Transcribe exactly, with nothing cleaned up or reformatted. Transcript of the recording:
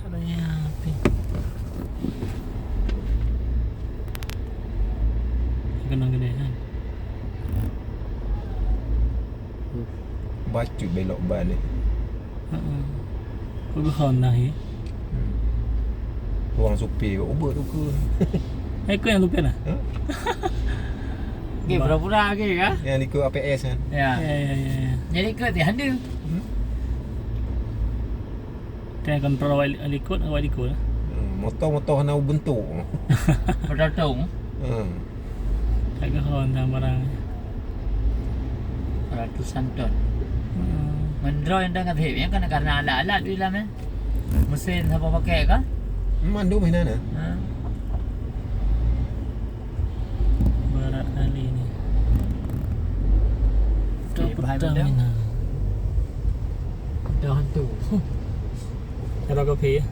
Ada yang api. Kenang gede kan? Bacut belok balik. Heeh. Kok geuhon nah, eh? Hmm. Ruang supir, ubah tu ke? Eh, kau yang supir nah? Hah? Okey, pura-pura okey, ya? Yang ikut A P S kan? Ya. Ya, ya, ya, ya. Jadi ikut dia ada. Hmm? Kan kontrol awak likot, awak likot. Hmm, motor-motor hana bentuk. Motor tong. Hmm. Tak geuhon dah barang. Ratusan ton. Hmm. Ngon drone dah ngadhep, ya, kan karena alat-alat di dalam, eh. Mesin siapa pakai kah? Mandum hina na. Ha. Berat kali ni. Okey, bahan Pertamina. Dah hantu. Ada kopi, ya?